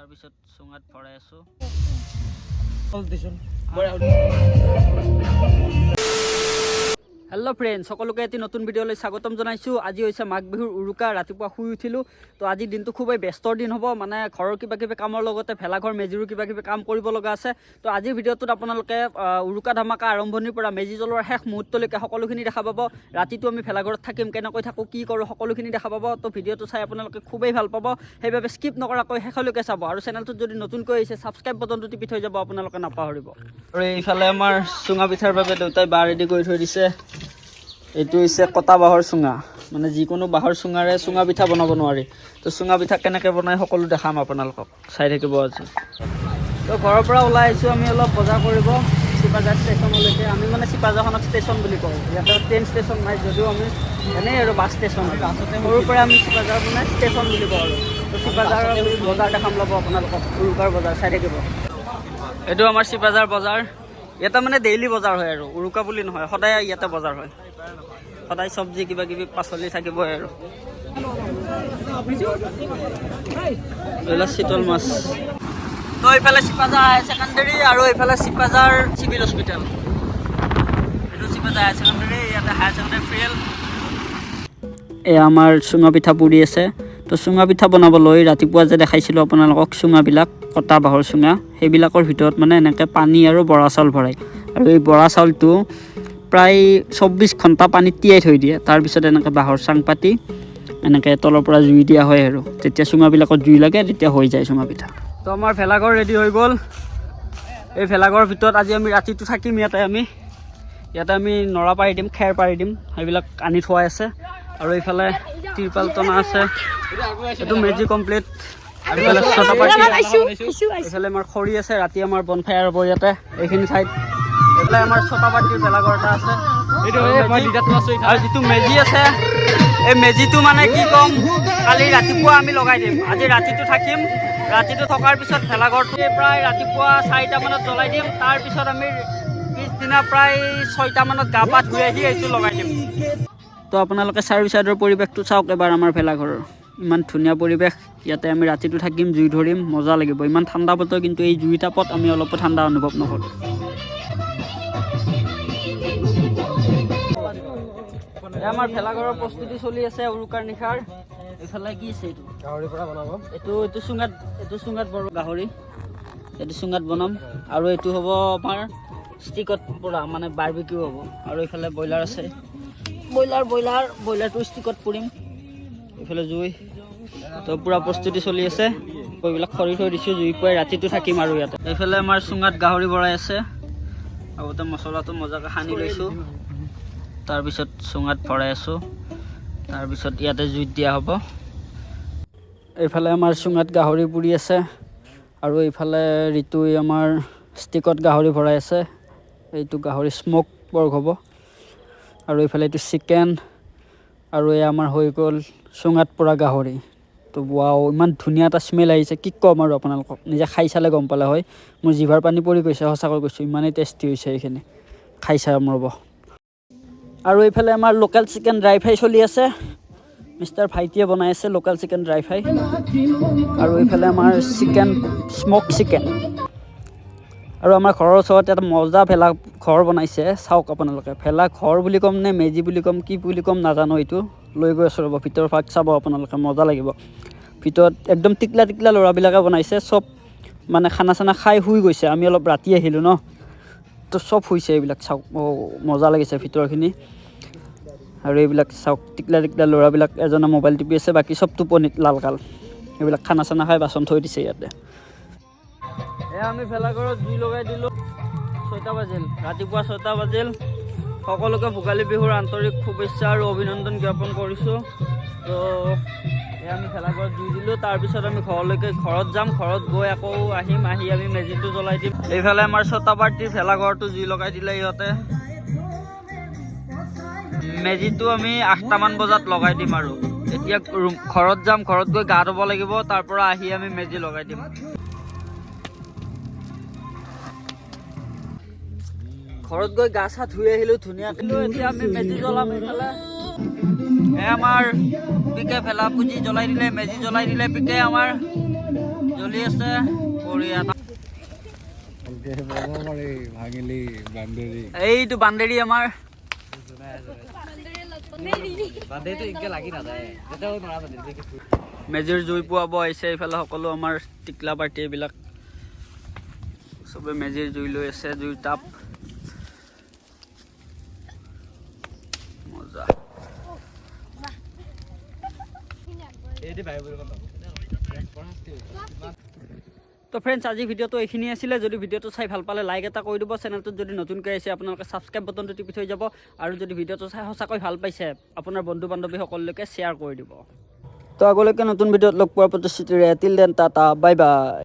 তাৰপিছত চুঙাত ভৰাই আছোঁ। হেল্ল' ফ্ৰেণ্ড, সকলোকে এটি নতুন ভিডিঅ'লৈ স্বাগতম জনাইছোঁ। আজি হৈছে মাঘ বিহুৰ উৰুকা। ৰাতিপুৱা শুই উঠিলোঁ। তো আজিৰ দিনটো খুবেই ব্যস্তৰ দিন হ'ব, মানে ঘৰৰ কিবা কিবি কামৰ লগতে ভেলাঘৰ মেজিৰো কিবা কিবি কাম কৰিব লগা আছে। তো আজিৰ ভিডিঅ'টোত আপোনালোকে উৰুকা ধামাকা আৰম্ভণিৰ পৰা মেজি জ্বলোৱাৰ শেষ মুহূৰ্তলৈকে সকলোখিনি দেখা পাব। ৰাতিটো আমি ভেলাঘৰত থাকিম, কেনেকৈ থাকোঁ, কি কৰোঁ, সকলোখিনি দেখা পাব। তো ভিডিঅ'টো চাই আপোনালোকে খুবেই ভাল পাব, সেইবাবে স্কিপ নকৰাকৈ শেষলৈকে চাব আৰু চেনেলটোত যদি নতুনকৈ আহিছে, ছাবস্ক্ৰাইব বটনটো টিপি থৈ যাব আপোনালোকে, নাপাহৰিব। আৰু এইফালে আমাৰ চুঙা পিঠাৰ বাবে দেউতাই বাঁহ ৰেডি কৰি থৈ দিছে। এইটো হৈছে কটা বাঁহৰ চুঙা, মানে যিকোনো বাঁহৰ চুঙাৰে চুঙা পিঠা বনাব নোৱাৰি। তো চুঙা পিঠা কেনেকৈ বনাই সকলো দেখাম আপোনালোকক, চাই থাকিব আজি। তো ঘৰৰ পৰা ওলাই আহিছোঁ আমি অলপ বজাৰ কৰিব চিপাঝাৰ ষ্টেচনলৈকে। আমি মানে চিপাঝাৰখনক ষ্টেচন বুলি কওঁ। ইয়াতে ট্ৰেইন ষ্টেচন নাই যদিও আমি এনেই আৰু বাছ ষ্টেচন, সৰুৰ পৰা আমি চিপাঝাৰ মানে ষ্টেচন বুলি কওঁ। আৰু তো চিপাঝাৰৰ আমি বজাৰ দেখাম ল'ব আপোনালোকক, উৰুকাৰ বজাৰ, চাই থাকিব। এইটো আমাৰ চিপাঝাৰ বজাৰ। ইয়াতে মানে ডেইলি বজাৰ হয় আৰু উৰুকা বুলি নহয়, সদায় ইয়াতে বজাৰ হয়। সদায় চব্জি, কিবা কিবি পাচলি থাকিবই। আৰু এইবিলাক চিতল মাছ। তো এইফালে চিপাঝাৰ হায়াৰ ছেকেণ্ডেৰী আৰু এইফালে চিপাঝাৰ চিভিল হস্পিটেল। এইটো চিপাঝাৰ হায়াৰ ছেকেণ্ডেৰী, ইয়াতে হায়াৰ ছেকেণ্ডেৰী ফিল্ড। এয়া আমাৰ চুঙা পিঠা পুৰি আছে। তো চুঙা পিঠা বনাবলৈ ৰাতিপুৱা যে দেখাইছিলোঁ আপোনালোকক চুঙাবিলাক, কটা বাঁহৰ চুঙা, সেইবিলাকৰ ভিতৰত মানে এনেকৈ পানী আৰু বৰা চাউল ভৰাই আৰু এই বৰা চাউলটো প্ৰায় 24 ঘণ্টা পানীত তিয়াই থৈ দিয়ে। তাৰপিছত এনেকৈ বাঁহৰ চাং পাতি এনেকৈ তলৰ পৰা জুই দিয়া হয় আৰু যেতিয়া চুঙাবিলাকত জুই লাগে, তেতিয়া হৈ যায় চুঙা পিঠা। তো আমাৰ ভেলাঘৰ ৰেডি হৈ গ'ল। এই ভেলাঘৰৰ ভিতৰত আজি আমি ৰাতিটো থাকিম। ইয়াতে আমি নৰা পাৰি দিম, খেৰ পাৰি দিম, সেইবিলাক আনি থোৱাই আছে। আৰু এইফালে তিৰপাল টনা আছে। এইটো মেজি কমপ্লিট। এইফালে ছটা পাৰ্টি, এইফালে আমাৰ খৰি আছে। ৰাতি আমাৰ বনফায়াৰ হ'ব ইয়াতে এইখিনি ঠাইত। এইফালে আমাৰ ছটা পাৰ্টিৰ ভেলাঘৰ এটা আছে। আৰু যিটো মেজি আছে, এই মেজিটো মানে কি ক'ম, কালি ৰাতিপুৱা আমি লগাই দিম। আজি ৰাতিটো থাকিম। ৰাতিটো থকাৰ পিছত ভেলাঘৰটো প্ৰায় ৰাতিপুৱা 4টামানত জ্বলাই দিম। তাৰপিছত আমি পিছদিনা প্ৰায় 6টামানত গা পা ধুই আহি এইটো লগাই দিম। তো আপোনালোকে চাৰিও চাইডৰ পৰিৱেশটো চাওক এবাৰ। আমাৰ ভেলাঘৰৰ ইমান ধুনীয়া পৰিৱেশ। ইয়াতে আমি ৰাতিটো থাকিম, জুই ধৰিম, মজা লাগিব। ইমান ঠাণ্ডা বতৰ, কিন্তু এই জুই তাপত আমি অলপো ঠাণ্ডা অনুভৱ নকৰোঁ। এই আমাৰ ভেলাঘৰৰ প্ৰস্তুতি চলি আছে উৰুকাৰ নিশাৰ। এইফালে কি আছে এইটো? গাহৰিৰ পৰা বনাব। এইটো চুঙাত বৰো গাহৰি, এইটো চুঙাত বনাম। আৰু এইটো হ'ব আমাৰ ষ্টিকত পোৰা, মানে বাৰ্বিকিউ হ'ব। আৰু এইফালে ব্ৰইলাৰ আছে, ব্ৰইলাৰ ব্ৰইলাৰ ব্ৰইলাৰটো ষ্টিকত পুৰিম। এইফালে জুই, তো পূৰা প্ৰস্তুতি চলি আছে। এইবিলাক খৰি থৈ দিছোঁ, জুই পুৱাই ৰাতিটো থাকিম আৰু ইয়াতে। এইফালে আমাৰ চুঙাত গাহৰি ভৰাই আছে। আগতে মছলাটো মজাকৈ সানি লৈছোঁ, তাৰপিছত চুঙাত ভৰাই আছোঁ, তাৰপিছত ইয়াতে জুইত দিয়া হ'ব। এইফালে আমাৰ চুঙাত গাহৰি পুৰি আছে আৰু এইফালে ঋতুই আমাৰ ষ্টিকত গাহৰি ভৰাই আছে। এইটো গাহৰি স্মক পৰ্ক হ'ব। আৰু এইফালে এইটো চিকেন আৰু এয়া আমাৰ হৈ গ'ল চুঙাত পোৰা গাহৰি। তো ৱাও, ইমান ধুনীয়া এটা স্মেল আহিছে, কি ক'ম আৰু আপোনালোকক, নিজে খাই চালে গম পালে হয়। মোৰ জিভাৰ পানী পৰি গৈছে, সঁচাকৈ কৈছোঁ, ইমানেই টেষ্টি হৈছে এইখিনি। খাই চাম ৰ'ব। আৰু এইফালে আমাৰ লোকেল চিকেন ড্ৰাই ফ্ৰাই চলি আছে। মিষ্টাৰ ভাইটিয়ে বনাই আছে লোকেল চিকেন ড্ৰাই ফ্ৰাই। আৰু এইফালে আমাৰ চিকেন, স্মক চিকেন। আৰু আমাৰ ঘৰৰ ওচৰত এটা মজা ভেলা ঘৰ বনাইছে, চাওক আপোনালোকে। ভেলা ঘৰ বুলি ক'ম নে মেজি বুলি ক'ম, কি বুলি ক'ম নাজানো। এইটো লৈ গৈ আছোঁ ৰ'ব, ভিতৰৰ ভাগ চাব আপোনালোকে, মজা লাগিব। ভিতৰত একদম টিকলা টিকলা ল'ৰাবিলাকে বনাইছে। চব মানে খানা চানা খাই শুই গৈছে। আমি অলপ ৰাতি আহিলোঁ ন, তো চব শুইছে। এইবিলাক চাওক, অ' মজা লাগিছে ভিতৰখিনি। আৰু এইবিলাক চাওক, টিকলা টিকলা ল'ৰাবিলাক, এজনে মোবাইল টিপি আছে, বাকী চব টোপনিত লালকাল। এইবিলাক খানা চানা খাই বাচন থৈ দিছে ইয়াতে। এয়া আমি ভেলাঘৰত জুই লগাই দিলোঁ। 6টা বাজিল, ৰাতিপুৱা 6টা বাজিল। সকলোকে ভোগালী বিহুৰ আন্তৰিক শুভেচ্ছা আৰু অভিনন্দন জ্ঞাপন কৰিছোঁ। তো এয়া আমি ভেলাঘৰত জুই দিলোঁ। তাৰপিছত আমি ঘৰত যাম। ঘৰত গৈ আকৌ আহিম, আহি আমি মেজিটো জ্বলাই দিম। এইফালে আমাৰ ছটা পাৰ্টিৰ ভেলাঘৰটো জুই লগাই দিলে ইহঁতে। মেজিটো আমি 8টামান বজাত লগাই দিম। আৰু এতিয়া ঘৰত যাম, ঘৰত গৈ গা ধুব লাগিব, তাৰ পৰা আহি আমি মেজি লগাই দিম। ঘৰত গৈ গা চা ধুই আহিলো ধুনীয়াকৈ। এতিয়া আমি মেজি জ্বলাম। এইফালে এই আমাৰ পিকে ভেলা পুজি জ্বলাই দিলে, মেজি জ্বলাই দিলে পিকে আমাৰ। জ্বলি আছে, বঢ়িয়া। ভাঙিলি বান্দেৰী। এইটো বান্দেৰী আমাৰ। বান্দেৰীটো ইনকে লাগি নাযায় যেতিয়াও নৰা। মেজিৰ জুই পোৱাব আহিছে এইফালে সকলো। আমাৰ টিকলা পাৰ্টি এইবিলাক চবে মেজিৰ জুই লৈ আছে, জুইৰ তাপ মজা। এইটো ভাই। তো ফ্ৰেণ্ডছ, আজি ভিডিঅ'টো এইখিনি আছিলে। যদি ভিডিঅ'টো চাই ভাল পালে লাইক এটা কৰি দিব। চেনেলটোত যদি নতুনকৈ আহিছে আপোনালোকে, ছাবস্ক্ৰাইব বটনটো টিপি থৈ যাব। আৰু যদি ভিডিঅ'টো চাই সঁচাকৈ ভাল পাইছে, আপোনাৰ বন্ধু বান্ধৱীসকললৈকে শ্বেয়াৰ কৰি দিব। তো আগলৈকে নতুন ভিডিঅ'ত লগ পোৱাৰ প্ৰতিশ্ৰুতিৰে, till then, tata, bye bye.